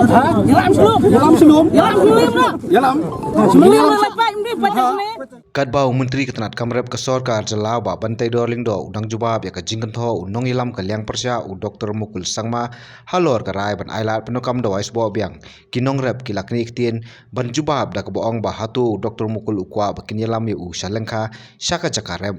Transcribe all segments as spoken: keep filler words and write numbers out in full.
Yalam shlum. Yalam shlum. Yalam shlum. Yalam. Shlum. Katba u Myntri ka tnad kam rep ka sorkar jylla, Bah Banteidor Lyngdoh, u dang jubab ïa ka jingkynthoh u nongïalam ka liang pyrshah u Doktor Mukul Sangma halor ka rai ban ailad pyndonkam dawai sboh biang, ki nongrep ki la knieh ktien ban jubab da kaba ong ba hato u Doktor Mukul u kwah ba kin ïalam ïa u sha lyngkha sha ka jaka rep.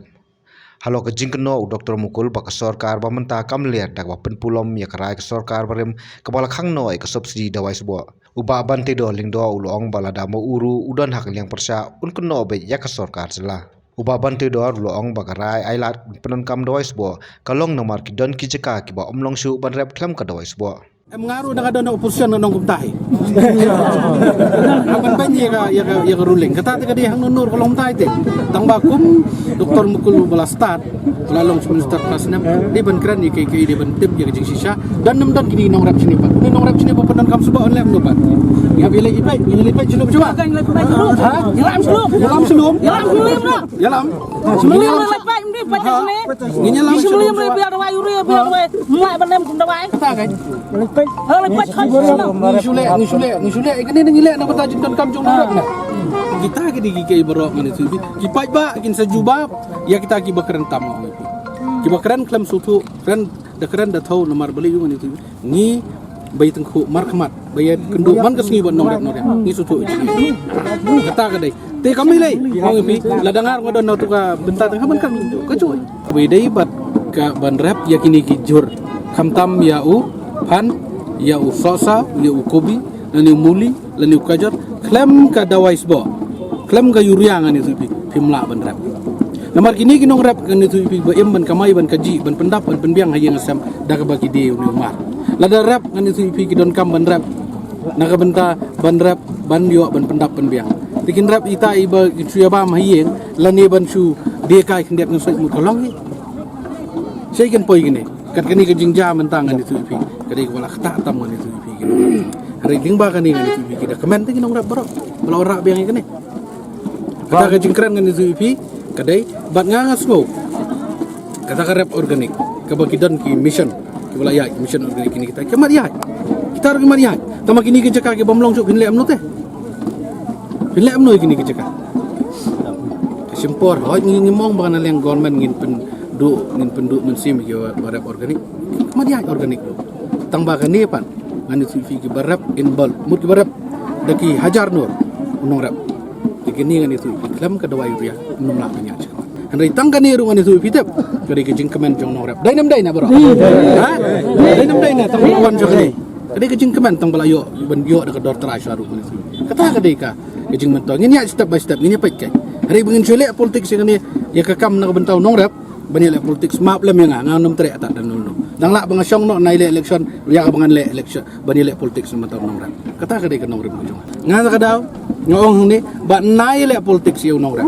Halor ka jingkynnoh u Doktor Mukul ba ka sorkar ba mynta kam ler da kaba pynpulom ïa ka rai ka sorkar barim kaba la khang noh ïa ka subsidi dawai sboh, u Bah Banteidor Lyngdoh u la ong ba lada ma u ruh u don ha ka liang pyrshah un kynnoh beit ïa ka sorkar jylla. U Bah Banteidor u la ong ba ka rai ailad pyndonkam dawai sboh ka long namar ki don ki jaka kiba ym long shuh ban rep khlem ka dawai sboh. Em, nga ruh na ka don opposition nga nong kumta hi. Nga ban ban ïa ka, ïa ka, ïa ka ruling. Kata te ka dei hangno hangno ka long kumta hi te. Tang ba kum Doktor Mukul ba la stad, ba la long Chief Minister klas snem, dei ban kren ïa ka, ka dei ban tip ïa ka jingshisha. Don ne ym don kine nongrep shane pat? Kine nongrep shane ba pyndonkam sboh, leh kumno pat? Ïa ba ïa leit ïa peit, ïa leit peit shuh ba shuh. Ha? Ïalam shuh. Ïalam shuh. Ïalam shuh. Ïalam. Shuh. Ïalam. Ngin ïalam shuh. Kata kan. Ngi shu leh, ngi shu leh, ngi shu leh, ngi shu leh, kane ngi leh na bynta jingdonkam jong nongrep ne. Kita ki dei ki kiei baroh ngan ïathuh ïa phi. Ki paidbah kin sa jubab ïa kita kiba kren tam ngan ïathuh. Kiba kren khlem sngewthuh, kren da kren da thew namar balei ngan ïathuh ïa phi. Ngi ba ïa tyngkhuh markhmat, ba ïa kynduh man ka sngi bad nongrep nongrep. Ngi sngewthuh ïa phi. Kata ka dei. Te kam lei, ong ïa phi, lada nga ruh nga don na uto ka bynta tang ha ban ka, ka joi. Ba dei bad ka ban rep ïa kine ki jhur. Khamtam ïa u phan, ïa u sohsa, ïa u kobi, lane u muli, lane u kajor, khlem ka dawai sboh, khlem ka urea ngan ïathuh ïa phi, phim lah ban rep. Namar kine ki nongrep ngan ïathuh ïa phi ba im ban kamai, ban kajih, ban pyndap, ban pynbiang ha ïing ha sem da kaba ki die une u mar. Lada rep ngan ïathuh ïa phi ki donkam ban rep. Na ka bynta ban rep, ban ïoh, ban pyndap, pynbiang. Te kin rep ita iba ki shu ïa bam ha ïing, lane ban shu die kai khyndiat ngan soi mut ka long hi. Shei kan poi kine. Kat kane ka jingjia mynta ngan ïathuh ïa phi. Ka dei kaba la ktah tam ngan ïathuh ïa phi kine. Hynrei lyngba kane ngan ïathuh ïa phi ki da kmen te ki nongrep baroh ba la wanrah biang ïa kane. Kata ka jingkren ngan ïathuh ïa phi ka dei bad nga nga sngew kata ka rep organic kaba ki don ki mission, kiba la ïaid mission organic kine kita ki mat ïaid. Kita ruh ki mat ïaid. Tangba kine ki jaka ki bym long shuh phin leh kumno te? Phin leh kumno ïa kine ki jaka? Ka shim por, hooid ngi, ngi mong ba na liang government ngin pynduh, ngin pynduh mynsiem ïa kiba rep organic. Ki mat ïaid organic ruh. Tangba kane pat ngan ïathuh ïa phi kiba rep in bulk, mut kiba rep da ki hajar nor u nongrep. Te kine ngan ïathuh ïa phi khlem ka dawai urea ym lah ban ïaid shakhmat. Hynrei tang kane ruh ngan ïathuh ïa phi tip ka dei ka jingkmen jong nongrep. Dei ne ym dei na baroh? Ha? Dei ne ym dei na tang ba la wan jong kane? Ka dei ka jingkmen tang ba la ïoh, ban ïoh da ka dor trai sha ruh ngan ïathuh. Kata ka dei ka, ka jingmyntoi. Ngin ïaid step by step, ngin ïa peit kai. Hynrei ba ngin shu leh politics ïa kane, ïa ka kam na ka bynta u nongrep, ban ïaleh politics map lem ïa nga, nga ngam treh tat da nul nul. Dang lah ba nga shong noh na ïaleh election, ïa ka ba ngan leh election, ban ïaleh politics na ka bynta u nongrep. Kata ka dei ka nongrim ka jong nga. Nga sa ka daw nga ong hangne ba na ïaleh politics ïa u nongrep,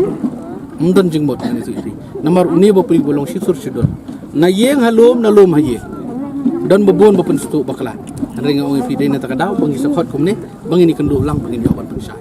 ym don jingmut ngan ïathuh ïa phi. Namar une ba pyrshah ba long shisur shidur. Na ïing ha lum, na lum ha ïing. Don ba bun ba pynsngewthuh bakla. Hynrei nga ong ïa phi dei na kata ka daw ba ngi sa khot kumne, ba ngin ïakynduh lang, ba ngin ïoh ban pynshai.